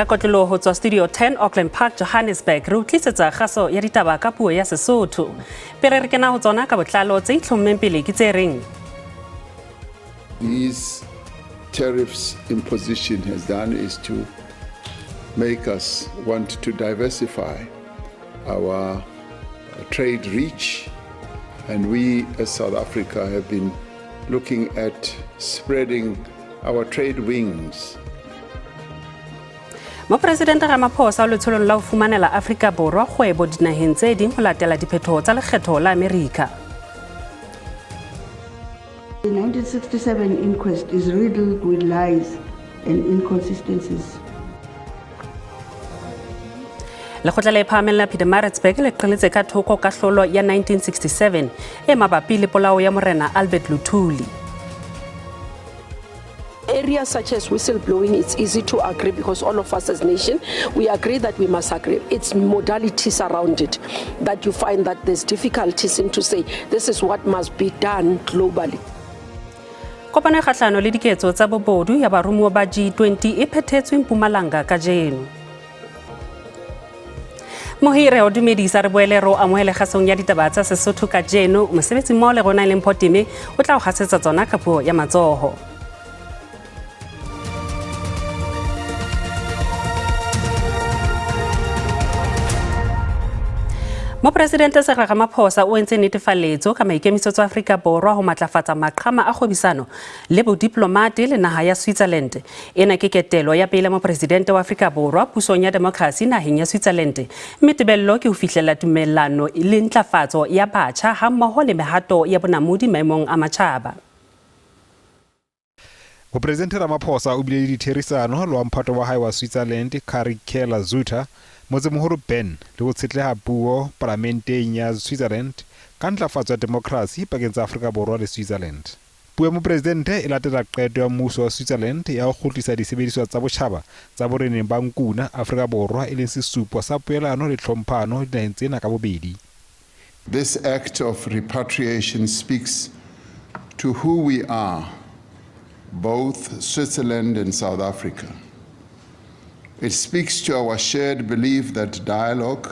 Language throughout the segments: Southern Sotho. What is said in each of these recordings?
Ka kotloloho ho tswa Studio 10 Auckland Park, Johannesburg, re o tlisetsa kgaso ya ditaba ka puo ya Sesotho. Pele re kena ho tsona ka botlalo, tse itlhommeng pele ke tse reng. These tariffs imposition has done is to make us want to diversify our trade reach, and we as South Africa have been looking at spreading our trade wings. Mopresidente Ramaphosa o letsholong la ho fumanela Afrika Borwa kgwebo dinaheng tse ding ho latela diphetoho tsa lekgetho la Amerika. The 1967 inquest is riddled with lies and inconsistencies. Lekgotla le phahameng la Pietermaritzburg le qheletse ka thoko kahlolo ya 1967 e mabapi le polao ya Morena Albert Luthuli. Areas such as whistleblowing, it's easy to agree because all of us as nation, we agree that we must agree. It's modalities around it that you find that there's difficulties in to say this is what must be done globally. Kopano e kgahlano le diketso tsa bobodu ya baromuwa ba G20 e phethetswe Mpumalanga kajeno. Mohire o dumedisa re boele re o amohele kgasong ya ditaba tsa Sesotho kajeno. Mosebetsi mmoho le rona e leng Photime o tla o kgasetsa tsona ka puo ya matsoho. Mopresidente Cyril Ramaphosa o entse netefaletso ka maikemisetso a Afrika Borwa ho matlafatsa maqhama a kgwebisano le bodiplomate le naha ya Switzerland. Ena ke ketelo ya pele mopresidente wa Afrika Borwa pusong ya demokrasi naheng ya Switzerland, mme tebello ke ho fihlella tumellano le ntlafatso ya batjha hammoho le mehato ya bonamodi maemong a matjhaba. Mopresidente Ramaphosa o bile le ditherisano le wa mphato wa hae wa Switzerland Kari Keller-Sutter motsemoholo Bern le ho tshetleha puo palamenteng ya Switzerland ka ntlafatso ya demokrasi pakeng tsa Afrika Borwa le Switzerland. Puo ya mopresidente e latela qeto ya mmuso wa Switzerland ya ho kgutlisa disebediswa tsa botjhaba tsa boreneng ba Nkuna Afrika Borwa e leng sesupo sa poelano le tlhomphano dinaheng tsena ka bobedi. This act of repatriation speaks to who we are, both Switzerland and South Africa. It speaks to our shared belief that dialogue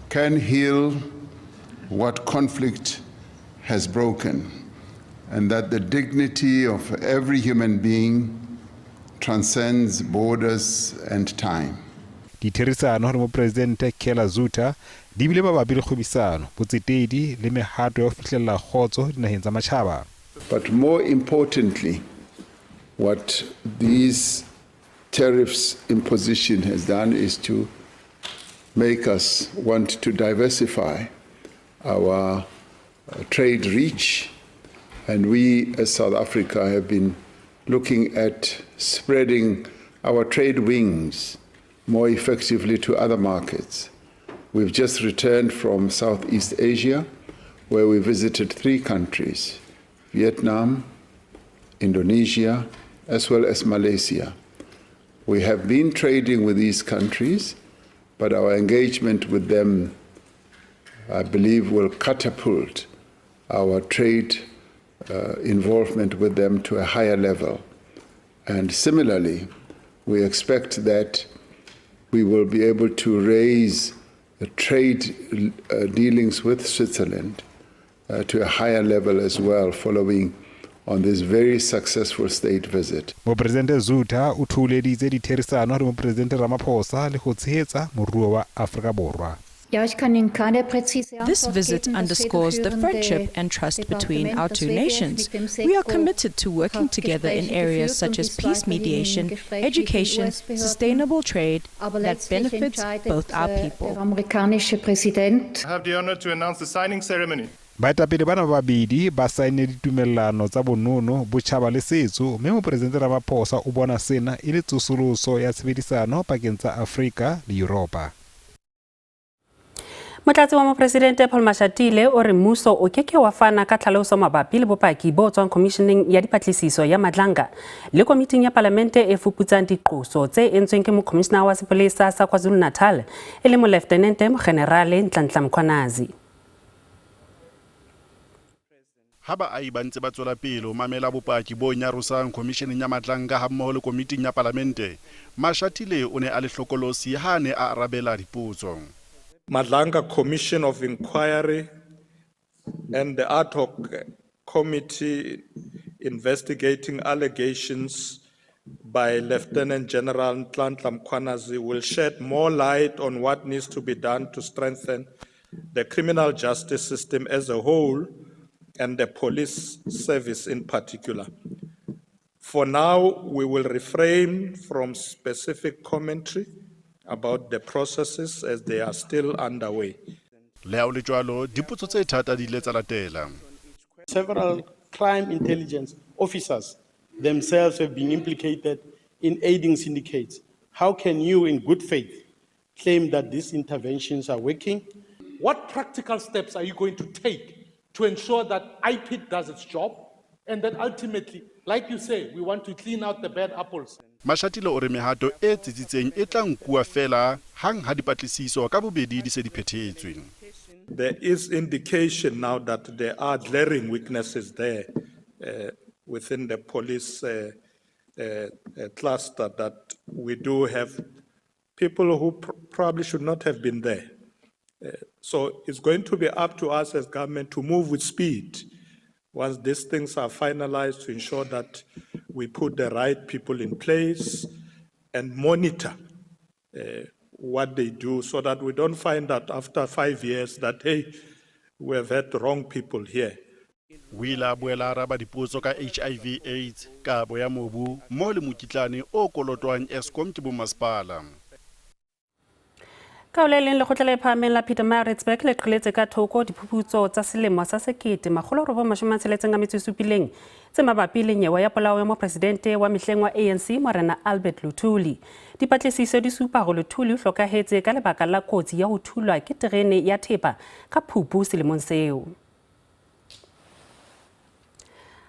can heal what conflict has broken, and that the dignity of every human being transcends borders and time. Ditherisano le Mopresidente Keller-Sutter di bile mabapi le kgwebisano, botsetedi le mehato ya ho fihlella kgotso dinaheng tsa matjhaba. But more importantly, what these tariffs imposition has done is to make us want to diversify our trade reach, and we as South Africa have been looking at spreading our trade wings more effectively to other markets. We've just returned from Southeast Asia, where we visited 3 countries, Vietnam, Indonesia, as well as Malaysia. We have been trading with these countries, but our engagement with them, I believe, will catapult our trade involvement with them to a higher level. And similarly, we expect that we will be able to raise the trade dealings with Switzerland to a higher level as well, following on this very successful state visit. Mopresidente Sutter o thoholeditse ditherisano le Mopresidente Ramaphosa le ho tshehetsa moruo wa Afrika Borwa. This visit underscores the friendship and trust between our two nations. We are committed to working together in areas such as peace mediation, education, sustainable trade that benefits both our people. I have the honor to announce the signing ceremony. Baetapele bana ba babedi ba saenne ditumellano tsa bonono, botjhaba le setso, mme Mopresidente Ramaphosa o bona sena e le tsosoloso ya tshebedisano pakeng tsa Afrika le Yuropa. Motlatsi wa Mopresidente Paul Mashatile o re mmuso o ke ke wa fana ka tlhaloso mabapi le bopaki bo tswang Khomisheneng ya Dipatlisiso ya Madlanga le Komiting ya Palamente e fuputsang diqoso tse entsweng ke Mokhomishenara wa Sepolesa sa KwaZulu-Natal e le Moleftenente Mogenerale Nhlanhla Mkhwanazi. Ha baahi ba ntse ba tswela pele ho mamela bopaki bo nyarosang Khomisheneng ya Madlanga hammoho le Komiting ya Palamente, Mashatile o ne a le hlokolosi ha a ne a arabela dipotso. Madlanga Commission of Inquiry and the ad hoc committee investigating allegations by Lieutenant General Nhlanhla Mkhwanazi will shed more light on what needs to be done to strengthen the criminal justice system as a whole and the police service in particular. For now, we will refrain from specific commentary about the processes as they are still underway. Le ha ho le jwalo, dipotso tse thata di ile tsa latela. Several crime intelligence officers themselves have been implicated in aiding syndicates. How can you, in good faith, claim that these interventions are working? What practical steps are you going to take to ensure that IPID does its job and that ultimately, like you say, we want to clean out the bad apples? Mashatile o re mehato e tsitsitseng e tla nkuwa feela hang ha dipatlisiso ka bobedi di se di phethetswe. There is indication now that there are glaring weaknesses there within the police cluster, that we do have people who probably should not have been there. So it's going to be up to us as government to move with speed once these things are finalized to ensure that we put the right people in place and monitor what they do, so that we don't find that after 5 years that, hey, we have had wrong people here. O ile a boela a araba dipotso ka HIV AIDS, kabo ya mobu, mmoho le mokitlane o kolotwang Eskom ke bomasepala. Ka ho le leng, lekgotla le phahameng la Pietermaritzburg le qheletse ka thoko diphuputso tsa selemo sa 1967 tse mabapi le nyewe ya polao ya mopresidente wa mehleng wa ANC Morena Albert Luthuli. Dipatlisiso di supa hore Luthuli o hlokahetse ka lebaka la kotsi ya ho thulwa ke terene ya thepa ka Phupu selemong seo.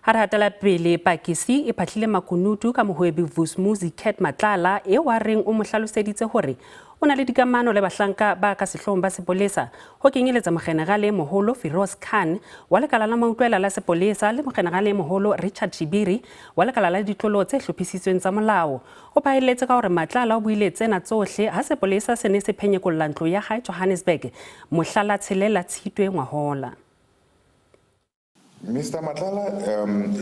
Ha re hatela pele, Pakisi e phahlile makunutu ka mohwebi Vusumuzi Cat Matlala eo a reng o mo hlaloseditse hore o na le dikamano le bahlanka ba ka sehloohong ba sepolesa, ho kenyeletsa mogenerale moholo Firoz Khan wa lekala la mautlwela la sepolesa le mogenerale moholo Richard Shibiri wa lekala la ditlolo tse hlophisitsweng tsa molao. O phaelletse ka hore Matlala o buile tsena tsohle ha sepolesa se ne se phenyekolla ntlo ya hae Johannesburg mohla la tshelela Tshitwe ngwahola. Mr. Matlala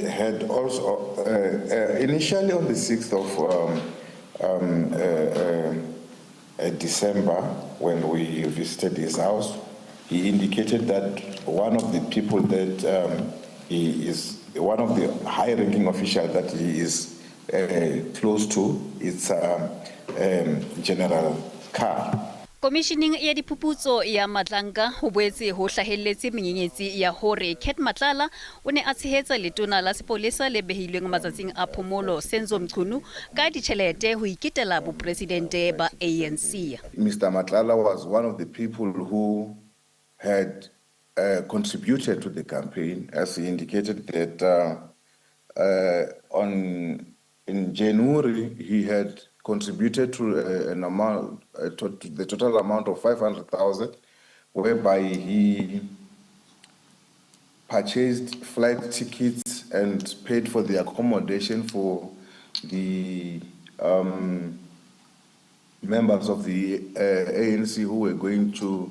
had also, initially on the 6th of December, when we visited his house, he indicated that one of the people that he is, one of the high-ranking officials that he is close to, it's General Carr. Komisheneng ya diphuputso ya Madlanga ho boetse ho hlahelletse menyenyetsi ya hore Cat Matlala o ne a tshehetsa letona la sepolesa le behilweng matsatsing a phomolo Senzo Mchunu ka ditjhelete ho iketela bopresidente ba ANC. Mr. Matlala was one of the people who had contributed to the campaign, as he indicated that in January he had contributed to an amount, to the total amount of 500,000, whereby he purchased flight tickets and paid for the accommodation for the members of the ANC who were going to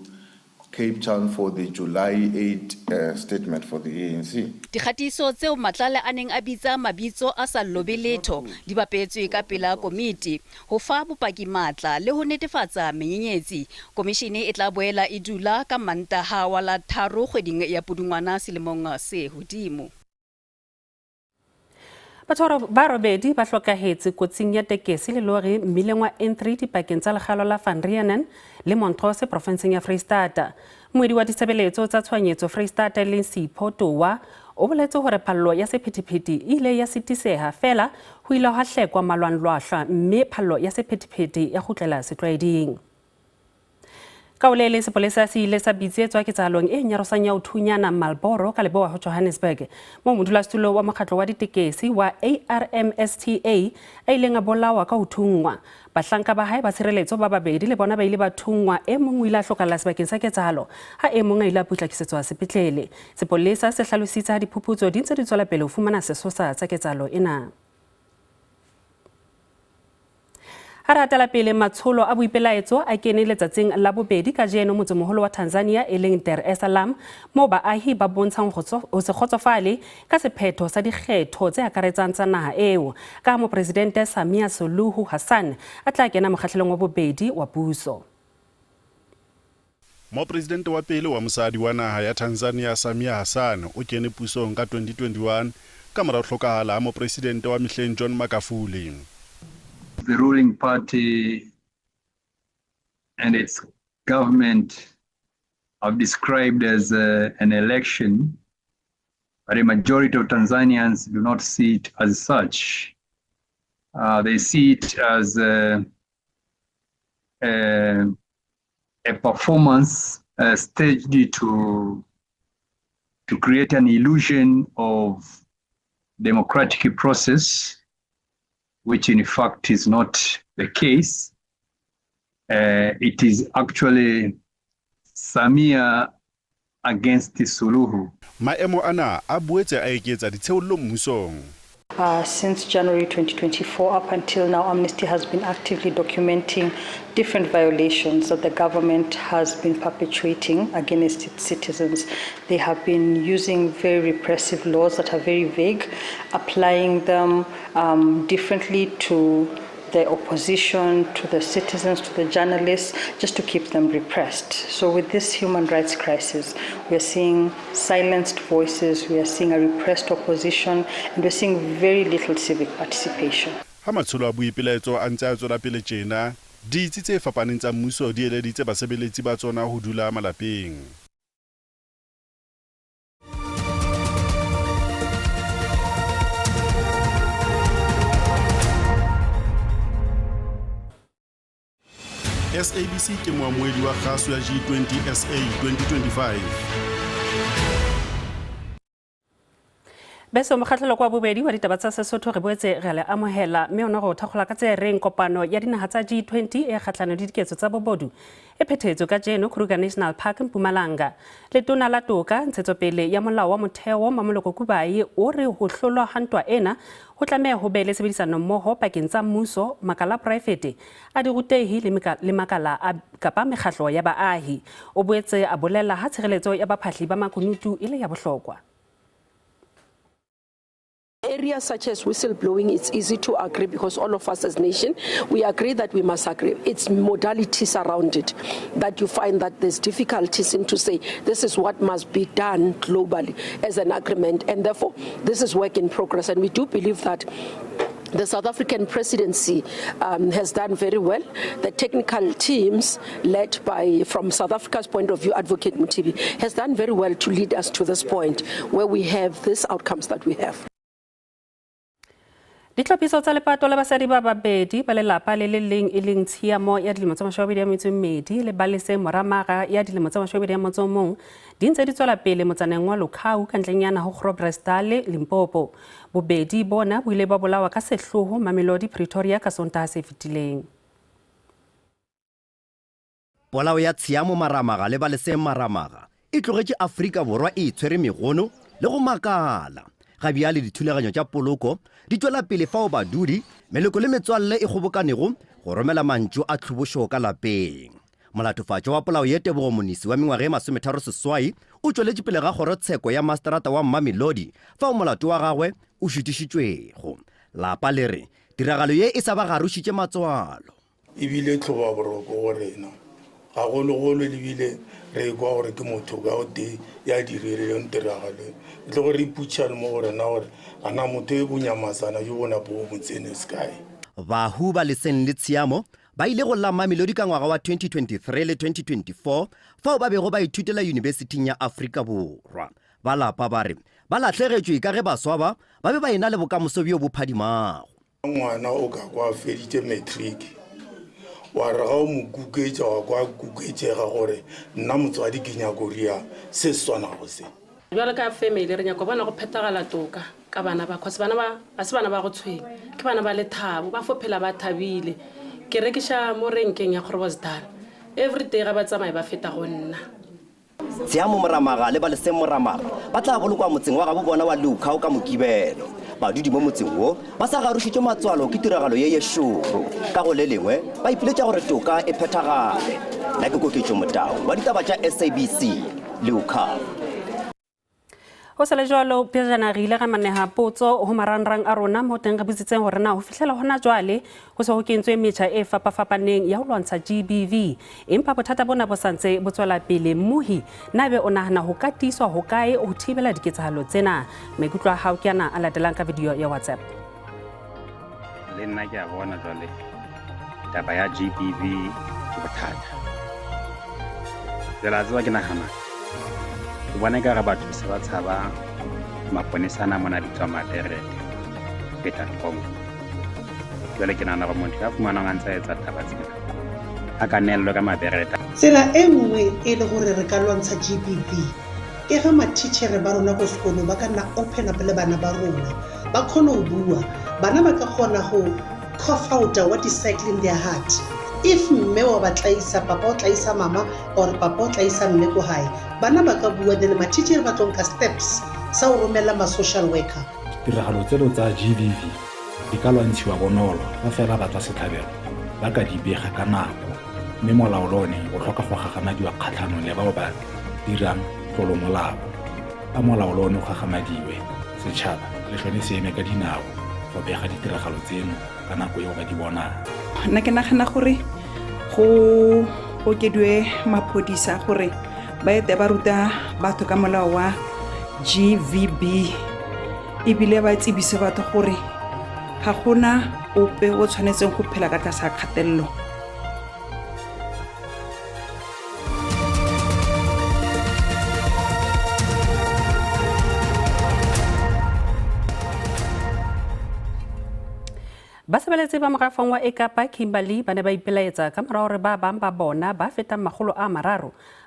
Cape Town for the July 8 statement for the ANC. Dikgatiso tseo Matlala a neng a bitsa mabitso a sa lobe letho di bapetswe ka pela komiti ho fa bopaki matla le ho netefatsa menyenyetsi. Komishene e tla boela e dula ka Mantaha wa la 3 kgweding ya Pudungwana selemong se hodimo. Batho ba robedi ba hlokahetse kotsing ya tekesi le lori mmileng wa N3 dipakeng tsa lekgalo la Van Reenen le Montrose profenseng ya Freistata. Moedi wa ditshebeletso tsa tshohanyetso Freistata e leng Sipho Towa o boletse hore phallo ya sephethephethe e ile ya sitiseha feela ho ile hwa hlekwa malwanglwahla mme phallo ya sephethephethe ya kgutlela setlwaeding. Ka ho le leng, sepolesa se ile sa bitsetswa ketsahalong e nyarosang ya ho thunyana Marlboro ka leboya ho Johannesburg, moo modulasetulo wa mokgatlo wa ditekesi wa ARMSTA a ileng a bolawa ka ho thunngwa. Bahlanka ba hae ba tshireletso ba babedi le bona ba ile ba thunngwa, e mong o ile a hlokahalla sebakeng sa ketsahalo ha e mong a ile a potlakisetswa sepetlele. Sepolesa se hlalositse ha diphuputso di ntse di tswela pele ho fumana sesosa sa ketsahalo ena. Ha re hatela pele, matsholo a boipelaetso a kene letsatsing la bobedi kajeno motsemoholo wa Tanzania e leng Dar es Salaam, moo baahi ba bontshang ho se kgotsofale ka sephetho sa dikgetho tse akaretsang tsa naha eo, ka ha Mopresidente Samia Suluhu Hassan a tla kena mokgahlelong wa bobedi wa puso. Mopresidente wa pele wa mosadi wa naha ya Tanzania Samia Hassan o kene pusong ka 2021 ka mora ho hlokahala ha mopresidente wa mehleng John Magafuli. The ruling party and its government have described as an election, but a majority of Tanzanians do not see it as such. They see it as a performance staged to create an illusion of democratic process, which in fact is not the case. It is actually Samia against Suluhu. Maemo ana a boetse a eketsa ditsheollo mmusong. Since January 2024 up until now, Amnesty has been actively documenting different violations that the government has been perpetuating against its citizens. They have been using very repressive laws that are very vague, applying them differently to the opposition, to the citizens, to the journalists, just to keep them repressed. So with this human rights crisis, we are seeing silenced voices, we are seeing a repressed opposition, and we're seeing very little civic participation. Ha matsholo a boipelaetso a ntse a tswela pele tjena, ditsi tse fapaneng tsa mmuso di eleditse basebeletsi ba tsona ho dula malapeng. SABC ke moamohedi wa kgaso ya G20 SA 2025. Beso mokgahlelo kwa bobedi wa ditaba tsa Sesotho re boetse re le amohela mme ona go thakgola ka tse reng kopano ya dinaha tsa G20 e kgahlano le diketso tsa bobodu e phethetswe kajeno Kruger National Park Mpumalanga. Letona la Toka, Ntshetsopele ya Molao wa Motheo Mamoloko Kubayi o re ho hlolwa ha ntwa ena ho tlameha ho be le tshebedisano-mmoho pakeng tsa mmuso, makala a poraefete, a dirutehi le makala a kapa mekgatlo ya baahi. O boetse a bolela ha tshireletso ya baphahli ba makunutu e le ya bohlokwa. Areas such as whistleblowing, it's easy to agree because all of us as nation, we agree that we must agree. It's modalities around it that you find that there's difficulties in to say this is what must be done globally as an agreement, and therefore this is work in progress. And we do believe that the South African presidency has done very well. The technical teams led by, from South Africa's point of view, Advocate Mothibi, has done very well to lead us to this point where we have these outcomes that we have. Ditlhophiso tsa lepato la basadi ba babedi ba lelapa le le leng e leng Tshiamo ya dilemo tse 22 le Balese Moramaga ya dilemo tse 21 di ntse di tswela pele motsaneng wa Lokhau ka ntlenyana ho Groblersdal, Limpopo. Bobedi bona bo ile ba bolawa ka sehloho Mamelodi, Pretoria ka Sontaha se fetileng. Polao ya Tshiamo Maramaga le Baleseng Maramaga e tlogetše Afrika Borwa e itshwere megono le go makala. Ga bjale dithulaganyo tša poloko di tšwela pele fao badudi, meloko le metswalle e kgobokanego go romela mantšu a tlhobošo ka lapeng. Molatofatšwa wa polao ye Tebogo Monisi wa mengwaga e 38 o tšweletše pele ga kgorotsheko ya maseterata wa Mamelodi fao molato wa gagwe o šutišitšwego. Lapa le re tiragalo ye e sa ba garošitše matswalo. E bile tlhobaboroko go rena, gagologolo le bile re ekwa gore ke motho ka o tee ya dirileng tiragalo e. E tloge re ipotšišane mo go rena gore a na motho e bonyamasana bjo bo napo bo mo tsene sekae. Bahu ba Leseng le Tshiamo ba ile go la Mamelodi ka ngwaga wa 2023 le 2024 fao ba bego ba ithutela Yunibesithing ya Afrika Borwa. Ba lapa ba re ba lahlegetšwe ka ge baswa ba ba be ba ena le bokamoso bjo bo phadimago. Ngwana o ka kwa a feditše matric, Wa re ga o mo kuketša wa kwa kuketšega gore nna motswadi ke nyako ria se se swanago se. Bjalo ka family re nyaka go bona go phethagala toka ka bana ba, cause bana ba ga se bana ba go tshwenya, ke bana ba lethabo, ba fo phela ba thabile. Ke rekiša mo renkeng ya Groblersdal, everyday ga ba tsamaye ba feta go nna. Tshiamo Moramaga le Baleseng Moramaga ba tla bolokwa motseng wa gabo bona wa Leukhau ka Mokibelo. Badudi mo motseng wo ba sa garošitšwe matswalo ke tiragalo ye ye šoro. Ka go le lengwe ba ipiletša gore toka e phethagale. Nna ke Koketšo Motau wa ditaba tša SABC, Leukhau. Ho sa le jwalo, pejana re ile ra maneha potso ho marangrang a rona mo teng re botsitseng hore na ho fihlela hona jwale ho se ho kentswe metjha e fapafapaneng ya ho lwantsha GBV, empa bothata bona bo sa ntse bo tswela pele. Mmohi, na ebe o nahana ho ka tiiswa hokae ho thibela diketsahalo tsena? Maikutlo a hao ke ana a latelang ka video ya WhatsApp. Le nna ke a bona jwale taba ya GBV ke bothata. Jwale a tseba ke nahana ke bona ekare batho se ba tshaba maponesa ana mona bitswang maberete feta tronko. Jwale ke nahana gore motho ya fumanwang a ntse a etsa taba tsena a ka neellwe ka maberete. Tsela e nngwe e le gore re ka lwantsha GBV ke ga mathitšhere ba rona ko sekolong ba ka nna open up le bana ba rona, ba kgone go bua, bana ba ka kgona go cough out what is cycling their heart. If mme wa ba tlaisa, papa o tlaisa mama or papa o tlaisa mme ko gae, bana ba ka bua, then mathitšhere ba tlo nka steps sa go romela ma social worker. Ditiragalo tseno tsa GBV di ka lwantshiwa bonolo fa fela batswasetlhabelo ba ka di bega ka nako mme molao le one o tlhoka go gagamadiwa kgatlhanong le bao ba dirang tlolomolao. A molao le one o gagamadiwe, setšhaba le sone se eme ka dinao go bega ditiragalo tseno ka nako eo ba di bonang. Nna ke nagana gore go okediwe maphodisa gore ba ete ba ruta batho ka molao wa GVB, ebile ba tsebise batho gore ga gona ope o tshwanetseng go phela ka tlase ga kgatelelo. Basebeletsi ba morafong wa Ekapa Kimberley ba ne ba ipelaetsa ka mora hore ba bang ba bona ba fetang 300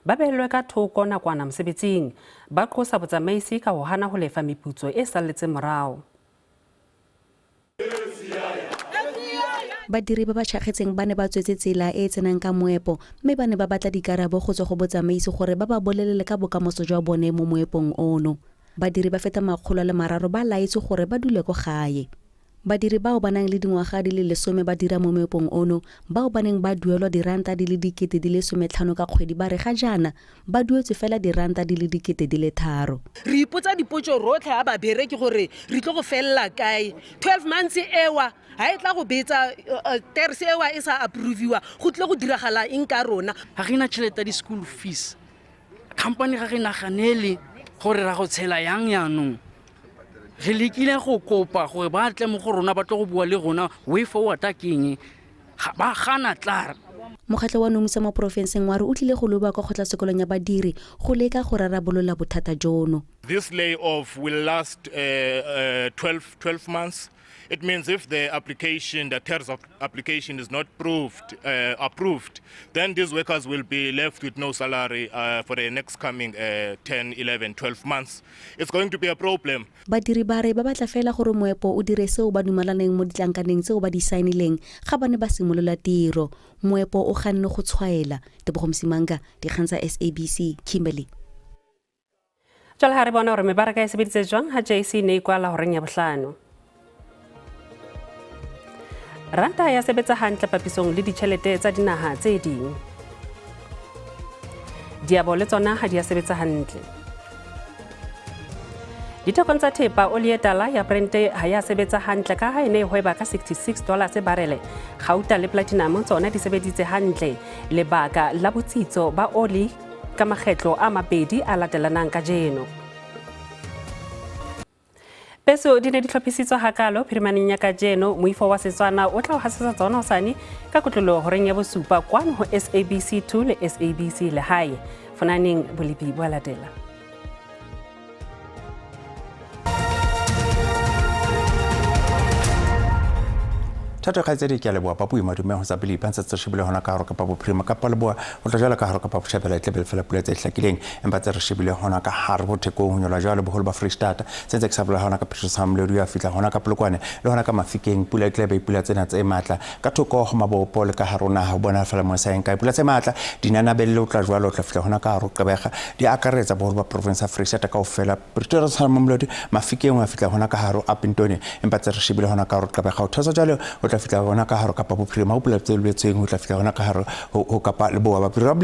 ba behellwe ka thoko nakwana mosebetsing. Ba qosa botsamaisi ka ho hana ho lefa meputso e salletseng morao. Badiri ba ba tšhakgetseng ba ne ba tswetse tsela e e tsenang ka moepo mme ba ne ba batla dikarabo go tswa go botsamaisi gore ba ba bolelele ka bokamoso jwa bone mo moepong ono. Badiri ba feta 300 ba laetswe gore ba dule ko gae. Badiri bao ba nang le dingwaga di le 10 ba dira mo moepong ono, bao ba neng ba duelwa diranta di le 15,000 ka kgwedi ba re ga jaana ba duetswe fela diranta di le 3,000. Re ipotsa dipotso rotlhe a babereki gore re tlo go felela kae. 12 months ewa ha e tla go betsa terse ewa e sa approviwa, go tlile go diragala eng ka rona? Ga re na tšhelete ya di-school fees, company ga re naganele gore ra go tshela yang yaanong. Re lekile go kopa gore ba tle mo go rona ba tlo go bua le rona way forward a ke eng, ba gana tlar. Mokgatlho wa NUMSA mo porofenseng wa re o tlile go loba kwa kgotlatshekelong ya badiri go leka go rarabolola bothata jono. This layoff will last 12 months. It means if the application, the terms of application is not approved, then these workers will be left with no salary for the next coming 10, 11, 12 months. It's going to be a problem. Badiri ba re ba batla fela gore moepo o dire seo ba dumalaneng mo ditlankaneng tseo ba di saenileng ga ba ne ba simolola tiro. Moepo o ganne go tshwaela. Tebogo Msimanga, dikgang tsa SABC, Kimberley. Jwale ha re bona hore mebaraka e sebeditse jwang ha JSE ne e kwala horeng ya bohlano. Ranta ya sebetsa hantle papisong le ditjhelete tsa dinaha tse ding. Diabo le tsona ha di a sebetsa hantle. Dithekong tsa thepa, oli e tala ya Brent ha ya sebetsa hantle ka ha e ne e hweba ka sixty-six dollars barele. Gauta le platinum tsona di sebeditse hantle. Lebaka la botsitso ba oli ka makgetlo a mabedi a latelanang kajeno. Peso di ne di hlophisitswe hakalo phirimaneng ya kajeno. Moifo wa Setswana o tla o hasetsa tsona hosane ka kotloloho horeng ya bosupa kwano ho SABC 2 le SABC Lehae. Fonaneng bolepi bo a latela. Thato kgaitsedi, ke a leboha. Papu madume ho tsa pele iphantsha tse shebile hona ka hare kapa bophirima kapa leboa ho tla jwalo ka hare kapa botjhabela e tlebe fela pula tse hlakileng, empa tse re shebile hona ka hare ho Thekong ho nyolwa jwalo boholo ba Freistata se ntse ke sa bolela hona ka Petrus Hamledi ya fihla hona ka Polokwane le hona ka Mafikeng pula e tlebe pula tsena tse matla ka thoko ho mabopo le ka hare ho naha ho bona fela mo sa eng kae pula tse matla dinanabelle o tla jwalo o tla fihla hona ka hare ho Gqeberha di akaretsa boholo ba province ya Freistata kaofela. Pretoria Mamelodi Mafikeng wa fihla hona ka hare ho Upington, empa tse re shebile hona ka hare ho Gqeberha. Ho theosa jwale o tla fihla hona ka hare Kapa Bophirima, ho pula tse boletsweng ho tla fihla hona ka hare ho Kapa Leboa. Baphiri ba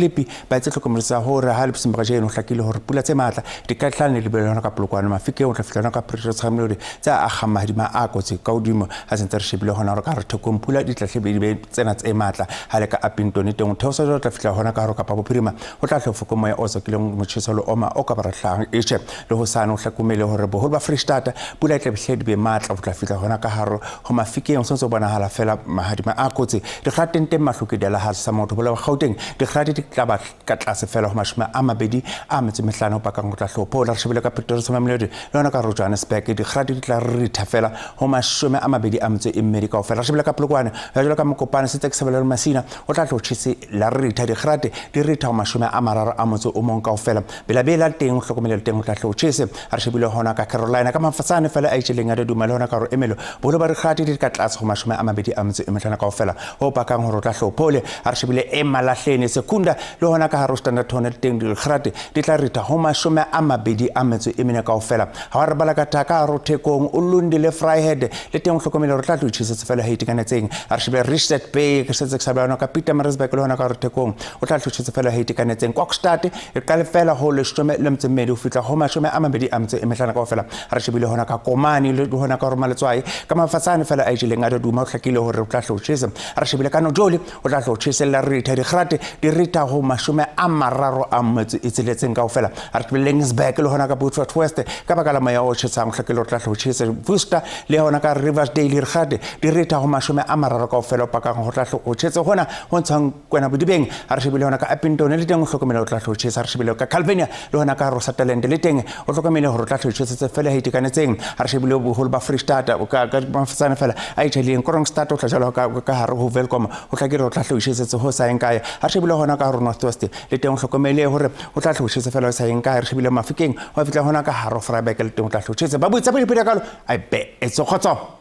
ba etse tlhokomelo hore ha le bosiung ba kajeno ho hlakile hore pula tse matla di ka tla ne di bele hona ka Polokwane. Mafikeng o tla fihla hona ka Pretoria Mamelodi tse akgang mahadima a kotsi ka hodimo ha se ntse re shebile hona hore ka hare Thekong pula di tla hle di be tsena tse matla ha le ka Upington teng. Ho theosa jwale o tla fihla hona ka hare Kapa Bophirima ho tla hle moya o tswakileng motjheso le oma o ka ba rehlang eshe le ho sane o hlokomele hore boholo ba Freistata pula e tla hle di be matla ho tla fihla hona ka hare ho Mafikeng. Ho sentse bonahala fela mahadima a kotsi dikgateng teng mahloke di la sa motho bola Gauteng dikgate di tla ba ka tlase fela ho 25 ho pakang ho tla hlopho la re shebile ka Pretoria Mamelodi le hona ka Johannesburg dikgate di tla ritha fela ho 22 kaofela. Re shebile ka Polokwane ya jwalo ka Mokopane se tse ke sebele le Masina o tla tlo tjhese la ritha dikgate di ritha ho 31 kaofela. Bela teng o hlokomele teng o tla tlo tjhese. Re shebile hona ka Carolina ka mafatsane fela a itjeleng a duma le hona ka Emelo boholo ba dikgate di ka tlase ho 25 kaofela ho pakang hore o tla hlophole. A re shebile e Malahleni Sekunda le hona ka hare Standard Tone teng dikgate di tla ritha ho 24 kaofela. Ha re bala ka thaka hare Thekong o Lundi le Vryheid le teng o hlokomele hore tla tlo tjhesetse fela ha itekanetseng. A re shebile Richard Bay ke setse ke sa bana ka Pietermaritzburg le hona ka hare Thekong o tla tlo tjhesetse fela ha itekanetseng. Kokstad e qale fela ho 12 ho fihla ho 25 kaofela. A re shebile hona ka Komani le hona ka Maletswai ka mafatsane fela a itjeleng a duma o hlakile hore o tla tlo tjhese. A re shebile ka Nojoli o tla tlo tjhesella ritha dikgate di ritha ho 36 kaofela. A re shebile Laingsburg le hona ka Beaufort West ka baka la moya o tjhesang o hlakile o tla tlo tjhese. Worcester le hona ka Riversdale dikgate di ritha ho 30 kaofela o pakang ho tla tlo tjhese hona ho ntshang kwena bodibeng. A re shebile hona ka Upington le teng o hlokomele o tla tlo tjhesa. A re shebile ka Calvinia le hona ka Rosataland le teng o hlokomele hore o tla tlo tjhesetse fela ha itekanetseng. A re shebile boholo ba Freistata ka mafatsane fela a itjeleng Kroonstad o tla jalo ka hare ho Welkom o hlakile o tla tlo tjhesetse ho sa eng kae. A re shebile hona ka hare North West le teng o hlokomele hore o tla tlo tjhese fela ho sa eng kae. Re shebile Mafikeng wa fihla hona ka hare Vryburg le teng o tla tlo tjhese. Ba botsa pele pele kalo ai be etso khotso.